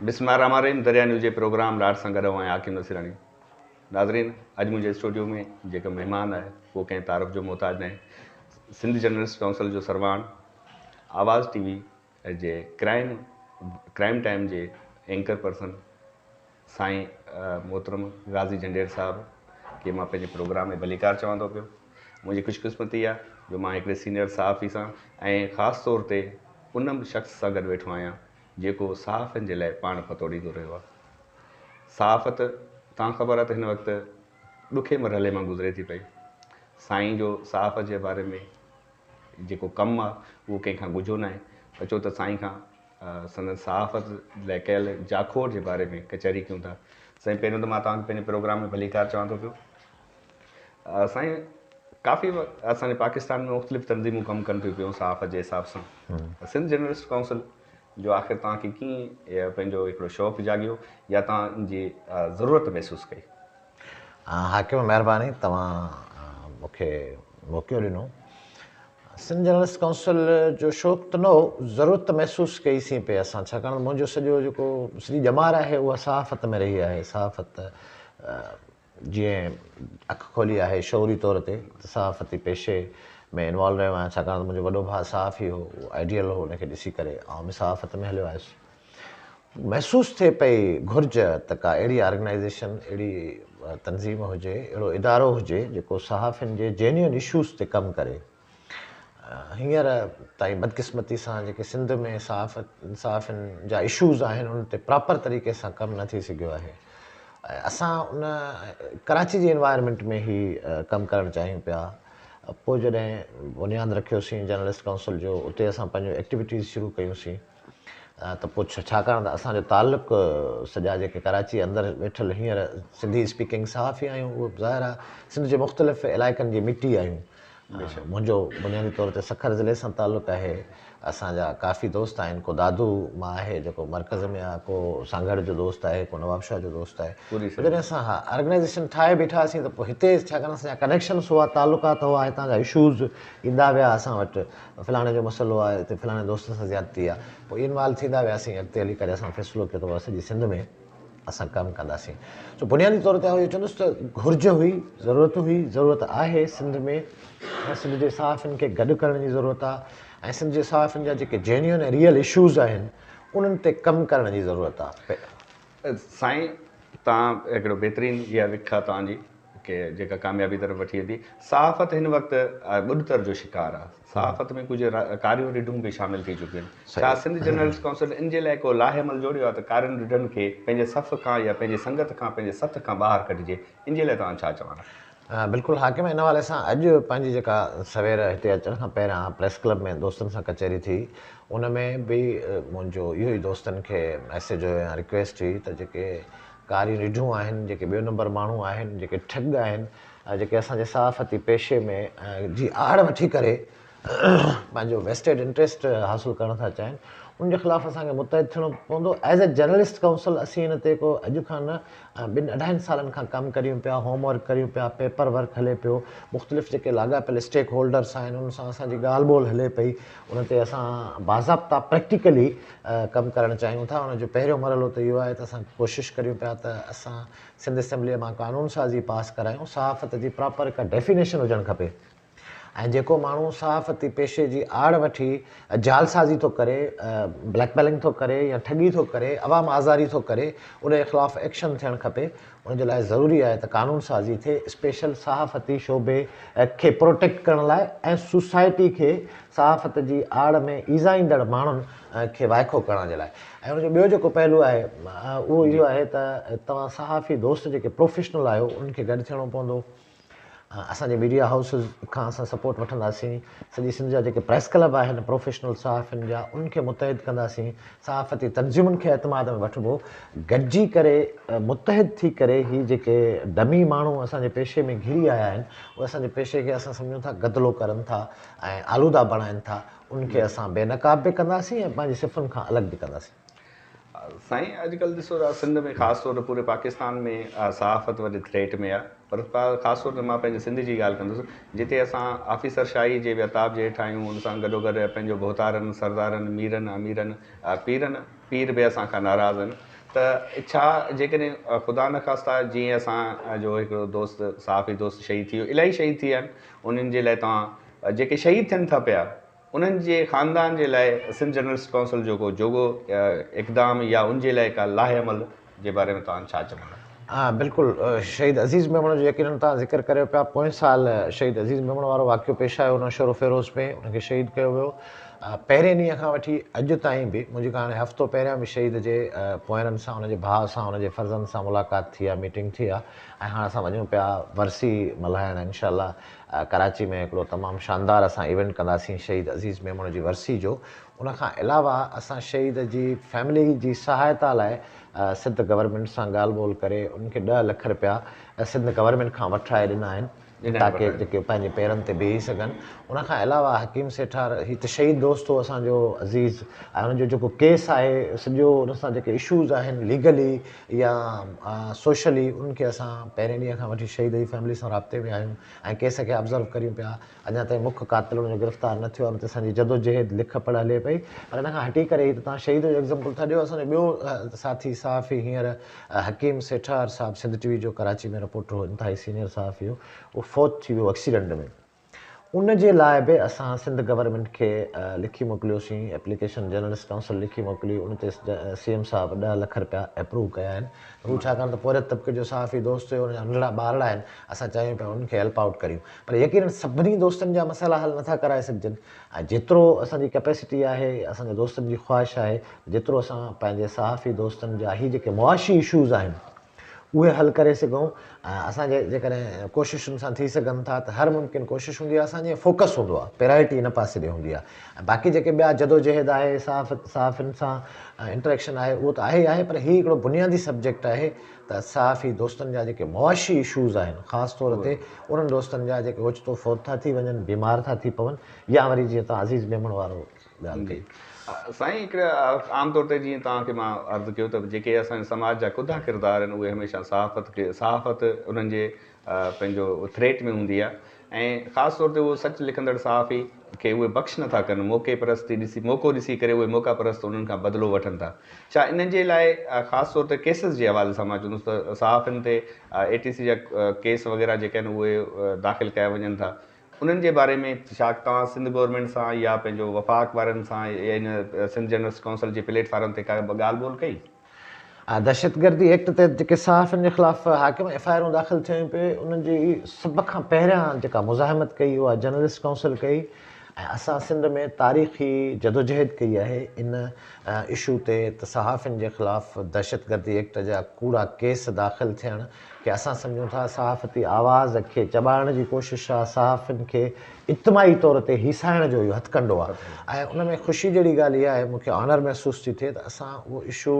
بسم الله الرحمٰن الرحيم دريا نيوز جي پروگرام لاڙ سان گڏ آهيان حاڪم نصيراڻي. ناظرين اڄ منهنجي اسٽوڊيو ۾ جيڪو مهمان آهي اهو ڪنهن تعارف جو محتاج ناهي. سنڌ جرنلسٽ ڪائونسل جو سرواڻ، آواز ٽي وي جي ڪرائم ڪرائم ٽائيم جي اينڪر پرسن سائين محترم غازي جهنڊير صاحب کي مان پنهنجي پروگرام ۾ ڀليڪار چوان ٿو پيو. منهنجي خوش قسمتي آهي جو مان هڪڙي سينئر صحافي سان ۽ خاص طور تي ان شخص سان گڏ ويٺو آهيان جيڪو صحافين جي لاء پاڻ پتوڙيندو رهيو آهي. صحافت تان خبر آهي ته هن وقت ڏکي مرحلي مان گذري ٿي پئي. سائين جو صحافت جي باري ۾ جيڪو ڪم آهي اهو ڪنهن کان ڳجهو ناهي. اچو ته سائين کان سندن صحافت لاء ڪيل جاکوڙ جي باري ۾ ڪچهري ڪيون ٿا. سائين پهريون ته مان توهان کي پنهنجي پروگرام ۾ ڀليڪار چوان ٿو پيو. سائين ڪافي اسان جي پاڪستان ۾ مختلف تنظيمون ڪم ڪن ٿيون پيون صحافت جي حساب سان. سنڌ جرنلسٽ ڪائونسل جو آخر توهان کي ڪيئن پنهنجو هڪڙو شوق جاڳيو يا توهان ان جي ضرورت محسوس ڪئي؟ حاڪم مهرباني توهان مون کي موقعو ڏنو. سنڌ جرنلسٽ ڪائونسل جو شوق ته نه هو، ضرورت محسوس ڪئي سين پئي اسان ڇاڪاڻ ته منهنجو سڄو جيڪو سڄي ڄمار آهي اها صحافت ۾ رهي آهي. صحافت جيئن اک کولي آهي شعوري طور تي ته صحافتي پيشي ۾ انوالو رهيو آهيان ڇاڪاڻ ته منهنجو وڏو ڀاء صحافي هو اهو آئيڊيل هو ان کي ڏسي ڪري آئون به صحافت ۾ هليو آيس. محسوس ٿئي پئي گهرج ته ڪا اهڙي آرگنائيزيشن اهڙي تنظيم هجي اهڙو ادارو هجي جيڪو صحافين جي جينيئن اشوز تي ڪم ڪري. هينئر تائين بدقسمتي سان جيڪي سنڌ ۾ صحافت صحافين جا اشوز آهن ان تي پراپر طريقي سان ڪم نه ٿي سگهيو آهي ۽ اسان ان ڪراچي جي انوائرمينٽ ۾ هي ڪم ڪرڻ چاهيون پيا پوء جڏهن بنياد رکيوسين جرنلسٽ ڪائونسل جو اتي اسان پنهنجون ايڪٽيوٽيز شروع ڪيونسين ته پوء ڇاڪاڻ ته اسان جو تعلق سڄا جيڪي ڪراچي اندر ويٺل هينئر سنڌي اسپيڪنگ صحافي آهيون اهو ظاهر آهي سنڌ جي مختلف علائقن جي مٽي آهيون منهنجو بنيادي طور تي سکر ضلعي سان تعلق آهي. اسان جا ڪافي دوست آهن، ڪو دادو مان آهي جيڪو مرڪز ۾ آهي، ڪو سانگهڙ جو دوست آهي، ڪو نوابشاهه جو دوست آهي. جڏهن اسان ها آرگنائيزيشن ٺاهي بيٺا هئاسين ته پوء هتي ڇاڪاڻ اسان جا ڪنيڪشنس هئا، تعلقات هئا، هتان جا اشوز ايندا ويا اسان وٽ، فلاڻي جو مسئلو آهي، هتي فلاڻي دوست سان زيادتي آهي، پوء انوالو ٿيندا وياسين، اڳتي هلي ڪري اسان فيصلو ڪيو ته بابا سڄي سنڌ ۾ اسان ڪم ڪنداسين. سو بنيادي طور تي آئون اهو چوندس ته گهرج هئي، ضرورت هئي، ضرورت آهي سنڌ ۾ ۽ سنڌ جي صحافين کي گڏ ڪرڻ جي ضرورت آهي ۽ سنڌ جي صحافين جا جيڪي جينيئن ۽ ريئل اشوز آهن انهن تي ڪم ڪرڻ جي ضرورت آهي. سائين توهان هڪڙو بهترين اها وک آهي توهان جي ڪي جيڪا ڪاميابي طرف وٺي ويندي. صحافت هن وقت ٻڏتر جو شڪار آهي. صحافت ۾ ڪجهه ڪاريون رڍون به شامل ٿي چڪيون آهن. ڇا سنڌ جرنلسٽ ڪائونسل ان جي لاء ڪو لاهه عمل جوڙيو آهي ته ڪارين رڍن کي پنهنجي صف کان يا پنهنجي سنگت کان پنهنجي سٿ کان ٻاهر ڪڍجي؟ ان جي لاء توهان ڇا چوندا؟ بلڪل حاڪم ان حوالي سان اڄ پنهنجي جيڪا سوير هتي اچڻ کان پهريان پريس ڪلب ۾ دوستن سان ڪچهري ٿي ان ۾ به منهنجو اهو ئي دوستن کي ميسيج هيو يا رڪويسٽ هئي ته جيڪي ڪاريون رڍون آهن، جيڪي ٻيو نمبر ماڻهو آهن، جيڪي ٺڳ آهن، جيڪي اسان جي صحافتي پيشي ۾ جي آڙ وٺي ڪري پنهنجو ويسٽيڊ انٽريسٽ حاصل ڪرڻ ٿا چاهين، ان جي خلاف اسان کي متحد ٿيڻو پوندو. ايز اي جرنلسٽ ڪائونسل اسين ان تي ڪو اڄ کان نه ٻن اڍائين سالن کان ڪم ڪريون پيا، هوم ورڪ ڪريون پيا، پيپر ورڪ هلي پيو، مختلف جيڪي لاڳاپيل اسٽيڪ هولڊرس آهن انهن سان اسان جي ڳالهه ٻولهه هلي پئي، ان تي اسان باضابطا پريڪٽيڪلي ڪم ڪرڻ چاهيون ٿا. ان جو پهريون مرحلو ته اهو آهي ته اسان ڪوشش ڪريون پيا ته اسان سنڌ اسيمبليء مان قانون سازي پاس ڪرايون، صحافت جي پراپر هڪ ڊيفينيشن هجڻ کپي ۽ جيڪو ماڻهو صحافتي پيشي جي آڙ وٺي جعلسازي ٿو ڪري، بليڪ ميلنگ ٿو ڪري يا ٺڳي ٿو ڪري، عوام آزاري ٿو ڪري، ان جي خلاف ايڪشن ٿيڻ کپي. ان جي لاء ضروري آهي ته قانون سازي ٿئي، اسپيشل صحافتي شعبي کي پروٽيڪٽ ڪرڻ لاء ۽ سوسائٽي کي صحافت جي آڙ ۾ ايذائيندڙ ماڻهن کي وائکو ڪرڻ جي لاء ۽ ان جو ٻيو جيڪو پهلو آهي اهو اهو آهي ته توهان صحافي دوست جيڪي پروفيشنل آهيو انهن کي گڏ ٿيڻو پوندو. اسان جي ميڊيا هائوسز کان اسان سپورٽ وٺنداسين، سڄي سنڌ جا جيڪي پريس ڪلب آهن پروفيشنل صحافين جا انهن کي متحد ڪنداسين، صحافتي تنظيمن کي اعتماد ۾ وٺبو، گڏجي ڪري متحد ٿي ڪري هي جيڪي ڊمي ماڻهو اسان جي پيشي ۾ گهري آيا آهن اهي اسان جي پيشي کي اسان سمجهون ٿا گدلو ڪرن ٿا ۽ آلوده بڻائن ٿا انهن کي اسان بي نقاب به ڪنداسين ۽ پنهنجي صفن کان الڳ به ڪنداسين. سائين اڄڪلهه ڏسو ته سنڌ ۾ خاص طور تي پوري پاڪستان ۾ صحافت وڏي ٿريٽ ۾ آهي پر خاص طور تي مان پنهنجي سنڌ جي ڳالهه ڪندس جتي اسان آفيسر شاهي جي عتاب جي هيٺ آهيون ان سان گڏو گڏ پنهنجو ڀوتارن سردارن ميرن اميرن پيرن پير به اسان کان ناراض آهن ته ڇا جيڪڏهن خدا نخواسته جيئن اسان جو هڪڙو دوست صحافي دوست شهيد ٿي ويو الاهي شهيد ٿي ويا آهن انهن جي لاء توهان جيڪي شهيد ٿين ٿا پيا انهن جي خاندان جي لاء سنڌ جرنلسٽ ڪائونسل جو ڪو جوڳو اقدام يا ان جي لاء ڪا لاهه عمل جي باري ۾ توهان ڇا چوندا؟ ها بلڪل شهيد عزيز ميمڻ جو يقينن توهان ذڪر ڪريو پيا پوئين سال شهيد عزيز ميمڻ وارو واقعو پيش آيو نوشهروفيروز ۾ ان کي شهيد ڪيو ويو پهرين ڏينهن کان وٺي اڄ تائين به منهنجي کان هاڻي هفتو پهريان به شهيد جي پوئرن سان ان جي ڀاء سان ان جي فرزند سان ملاقات ٿي آهي ميٽنگ ٿي آهي ۽ هاڻ اسان وڃون پيا ورسي ملهائڻ انشاء الله ڪراچي ۾ هڪڙو تمام شاندار اسان ايونٽ ڪنداسين شهيد عزيز ميمڻ جي ورسي جو ان کان علاوه اسان شهيد جي فيملي جي سهائتا لاء سنڌ گورنمينٽ سان ڳالهه ٻولهه ڪري ان کي ڏهه لک رپيا سنڌ گورنمينٽ کان وٺرائي ڏنا آهن تاڪه جيڪي پنهنجي پيرن تي بيهي سگهن ان کان علاوه حڪيم سيٺار هي ته شهيد دوست هو اسان جو عزيز ۽ ان جو جيڪو ڪيس آهي سڄو ان سان جيڪي اشوز آهن ليگلي يا سوشلي انهن کي اسان پهرين ڏينهن کان وٺي شهيد جي فيملي سان رابطي ۾ آهيون ۽ ڪيس کي آبزرو ڪريون پيا اڃا تائين مک قاتل ان جو گرفتار نه ٿيو آهي ان تي اسان جي جدوجهد لک پڙهه هلي پئي پر ان کان هٽي ڪري هي ته توهان شهيد جو ايگزامپل ٿا ڏيو اسان جو ٻيو ساٿي صحافي هينئر حڪيم سيٺار صاحب سنڌ ٽي وي جو ڪراچي ۾ رپورٽر هو انتهائي سينيئر صحافي هو اهو فوت ٿي ويو ايڪسيڊنٽ ۾ ان جي لاء به اسان سنڌ گورنمينٽ کي لکي موڪليوسين، ايپليڪيشن جرنلسٽ ڪائونسل لکي موڪلي، ان تي سي ايم صاحب ڏهه لک رپيا اپروو ڪيا آهن. هو ڇاڪاڻ ته پورهيت طبقي جو صحافي دوست هيو، ان جا ننڍڙا ٻارڙا آهن، اسان چاهيون پيا انهن کي هيلپ آئوٽ ڪريون. پر يقينن سڀني دوستن جا مسئلا حل نٿا ڪرائي سگهجن ۽ جيترو اسان جي ڪيپيسٽي آهي، اسان جي دوستن جي خواهش آهي ته جيترو اسان پنهنجي صحافي دوستن جا هي جيڪي معاشي اشوز آهن، اهي حل ڪري سگهون ۽ اسان جي جيڪڏهن ڪوششن سان ٿي سگهن ٿا ته هر ممڪن ڪوشش هوندي آهي اسان جي فوڪس هوندو آهي پرائرٽي ان پاسي ڏي هوندي آهي ۽ باقي جيڪي ٻيا جدوجهد آهي صحافت صحافين سان انٽريڪشن آهي اهو ته آهي ئي آهي پر هي هڪڙو بنيادي سبجيڪٽ آهي ته صحافي دوستن جا جيڪي معاشي اشوز آهن خاص طور تي انهن دوستن جا جيڪي اوچتو فوت ٿا ٿي وڃن بيمار ٿا ٿي پون يا وري جيئن توهان عزيز ميمڻ وارو ڳالهه ڪئي. سائين هڪڙي عام طور تي جيئن توهان کي مان عرض ڪيو ته جيڪي اسان جي سماج جا ڪڌا ڪردار آهن اهي هميشه صحافت کي صحافت انهن جي پنهنجو ٿريٽ ۾ هوندي آهي ۽ خاص طور تي اهو سچ لکندڙ صحافي کي اهي بخش نٿا ڪن موقعي پرستي ڏسي موقعو ڏسي ڪري اهي موقعا پرست انهن کان بدلو وٺن ٿا ڇا انهن جي لاء خاص طور تي ڪيسز جي حوالي سان مان چوندس ته صحافين تي اي ٽي سي جا ڪيس وغيره جيڪي آهن اهي داخل ڪيا وڃن ٿا انهن جي باري ۾ ڇا توهان سنڌ گورنمينٽ سان يا پنهنجو وفاق وارن سان يا ان سنڌ جرنلسٽ ڪائونسل جي پليٽ فارم تي ڪا ڳالهه ٻولهه ڪئي؟ دهشتگردي ايڪٽ تحت جيڪي صحافين جي خلاف حاڪم ايف I آرون داخل ٿيون پئي انهن جي سڀ کان پهريان جيڪا مزاحمت ڪئي اها جرنلسٽ ڪائونسل ڪئي ۽ اسان سنڌ ۾ تاريخي جدوجهد ڪئي آهي ان اشو تي ته صحافين جي خلاف دهشتگردي ايڪٽ جا ڪوڙا ڪيس داخل ٿيڻ کي اسان سمجهون ٿا صحافتي آواز کي چٻاڙڻ جي ڪوشش آ، صحافين کي اجتماعي طور تي هيسائڻ جو اهو هٿڪنڊو آ ۽ ان ۾ خوشي جهڙي ڳالهه اها آهي مون کي آنر محسوس ٿي ٿئي ته اسان اهو اشو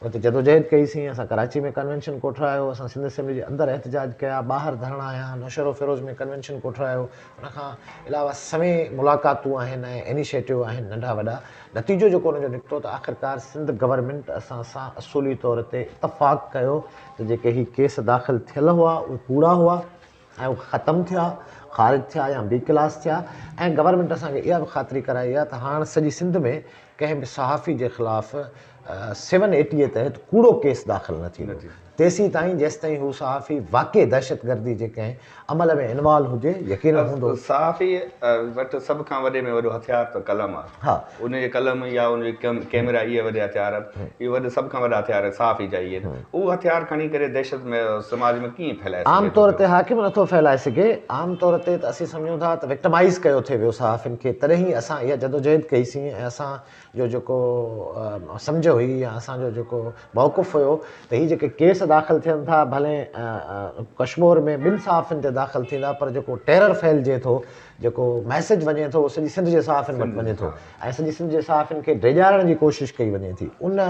ان تي جدوجهد ڪئي سين، اسان ڪراچي ۾ ڪنوينشن ڪوٺرايو، اسان سنڌ اسيمبلي جي اندر احتجاج ڪيا، ٻاهر ڌرڻا هنيا، نوشهروفيروز ۾ ڪنوينشن ڪوٺرايو، ان کان علاوه سوين ملاقاتون آهن ۽ انيشيٽو آهن ننڍا وڏا، نتيجو جيڪو ان جو نڪتو ته آخرڪار سنڌ گورنمينٽ اسان سان اصولي طور تي اتفاق ڪيو ته جيڪي هي ڪيس داخل ٿيل هئا اهي ڪوڙا هئا ۽ اهي ختم ٿيا، خارج ٿيا يا بي ڪلاس ٿيا ۽ گورنمينٽ اسان کي اها به خاطري ڪرائي آهي ته هاڻ سڄي سنڌ ۾ ڪنهن به صحافي جي خلاف سيون ايٽي تحت ڪوڙو ڪيس داخل نه ٿيندو تيسين تائين جيستائين هو صحافي واقعي دهشتگردي جي ڪنهن عمل ۾ انوالو هجي يقينن هوندو. صحافي وٽ سڀ کان وڏي ۾ وڏو هٿيار ته قلم آهي. ها. ان جي قلم يا ان جي ڪيميرا اهي وڏا هٿيار آهن. اهي وڏا سڀ کان وڏا هٿيار صحافي جا ئي آهن. اهو هٿيار کڻي ڪري دهشت سماج ۾ ڪيئن ڦهلائي عام سگهي ٿو طور پيو. تي حاڪم نٿو ڦهلائي سگهي. عام طور تي ته اسين سمجهون ٿا ته وڪٽمائيز ڪيو ٿي ويو صحافين کي تڏهن ئي اسان اها جدوجهد ڪئي سين ۽ اسان جو جيڪو سمجهه هئي يا اسان جو جيڪو موقف هيو ته هي جيڪي ڪيس داخل ٿين ٿا ڀلي ڪشمور ۾ ٻن صحافين تي داخل ٿيندا پر جيڪو ٽيرر ڦهلجي ٿو جيڪو ميسيج وڃي ٿو اهو سڄي سنڌ جي صحافين وٽ وڃي ٿو ۽ سڄي سنڌ جي صحافين کي ڊيڄارڻ جي ڪوشش ڪئي وڃي ٿي ان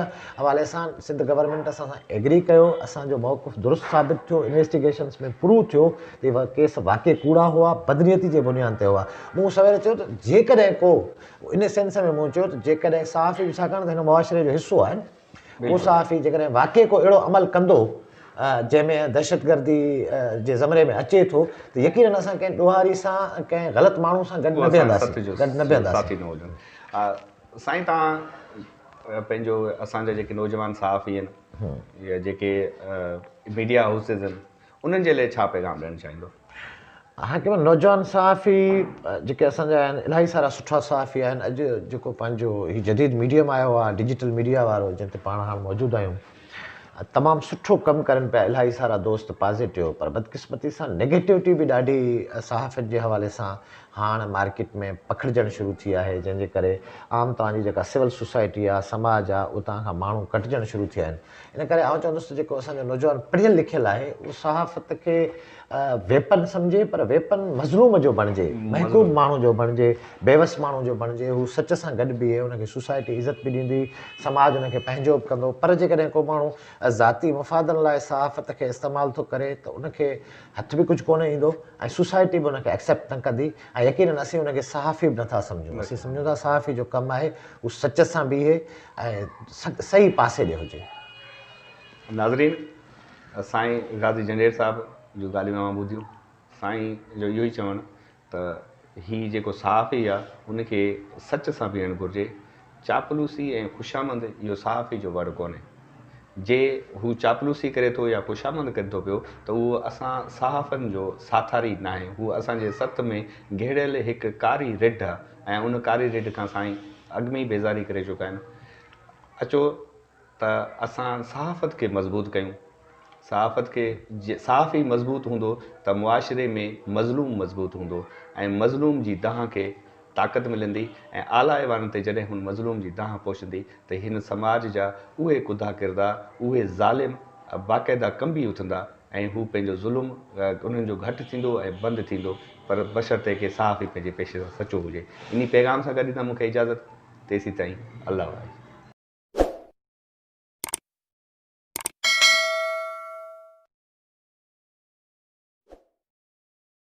حوالي سان سنڌ گورنمينٽ اسان سان ايگري ڪيو اسان جو موقف درست ثابت ٿيو انويسٽيگيشنس ۾ پروو ٿيو ته ڪيس واقعي ڪوڙا هئا بدنيتي جي بنياد تي هئا مون سوير چيو ته جيڪڏهن ڪو ان سينس ۾ مون چيو ته جيڪڏهن صحافي به ڇاڪاڻ ته هن معاشري جو حصو آهن اهو صحافي جيڪڏهن واقعي ڪو اهڙو عمل ڪندو جنهن ۾ دهشتگردي جي زمري ۾ اچي ٿو ته يقينن اسان ڪنهن ڏوهاري سان ڪنهن غلط ماڻهو سان گڏ نه بيهنداسين گڏ نه بيهنداسين. سائين توهان پنهنجو اسان جا جيڪي نوجوان صحافي آهن يا جيڪي ميڊيا هائوسز آهن انهن جي لاء ڇا پيغام ڏيڻ چاهيندو؟ حاڪم نوجوان صحافي جيڪي اسان جا آهن الاهي سارا سٺا صحافي آهن اڄ جيڪو پنهنجو هي جديد ميڊيم آيو آهي ڊجيٽل ميڊيا وارو جنهن تي پاڻ هاڻ موجود آهيون تمام سٺو ڪم ڪرن پيا الاهي سارا دوست پازيٽو پر بدقسمتي سان نيگيٽوٽي به ڏاڍي صحافت جي حوالي سان هاڻ مارڪيٽ ۾ پکڙجڻ شروع ٿي آهي جنهن جي ڪري عام توهان جي جيڪا سول سوسائٽي آهي سماج آهي اتان کان ماڻهو ڪٽجڻ شروع ٿيا آهن ان ڪري آئون چوندس ته جيڪو اسان جو نوجوان پڙهيل لکيل آهي اهو صحافت کي ويپن سمجهي پر ويپن مظلوم جو بڻجي، محڪوم ماڻهو جو بڻجي، بيوس ماڻهو جو بڻجي، هو سچ سان گڏ بيهي ان کي سوسائٽي عزت به ڏيندي، سماج ان کي پنهنجو به ڪندو پر جيڪڏهن ڪو ماڻهو ذاتي مفادن لاء صحافت کي استعمال ٿو ڪري ته ان کي هٿ به ڪجهه ڪونه ايندو ۽ سوسائٽي به ان کي ايڪسيپٽ نه ڪندي ۽ يقينن اسين ان کي صحافي به نٿا سمجهون اسين سمجهون ٿا صحافي جو ڪم آهي هو سچ سان بيهي ۽ صحيح پاسي ڏي هجي. ناظرين سائين غازي جنڊير صاحب جون ڳالهيون اوهان ٻڌيون سائين جو اهو ئي چوڻ ته هي جيڪو صحافي آ ان کي سچ سان بيهڻ گهرجي چاپلوسي ۽ خوشامند اهو صحافي جو وڙ ڪونهي جي هو چاپلوسي ڪري ٿو يا خوشامند ڪري ٿو پيو ته اهو اسان صحافين جو ساٿاري ناهي هو اسان جي ست ۾ گهڙيل هڪ ڪاري رڍ آ ۽ ان ڪاري رڍ کان سائين اڳ ۾ ئي بيزاري ڪري چڪا آهن. اچو ته اسان صحافت کي مضبوط ڪيون. صحافت کي صحافي مضبوط هوندو ته معاشري ۾ مظلوم مضبوط هوندو ۽ مظلوم جي دانهن کي طاقت ملندي ۽ اعليٰ ايوانن تي جڏهن هن مظلوم جي دانهن پهچندي ته هن سماج جا اهي ڪڌا ڪردار، اهي ظالم باقاعده ڪنبي اٿندا ۽ هو پنهنجو ظلم انهن جو گهٽ ٿيندو ۽ بند ٿيندو پر بشرطيڪه صحافي پنهنجي پيشي سان سچو هجي. انهي پيغام سان گڏ ڏيندا مون کي اجازت تيسين تائين الله واهي.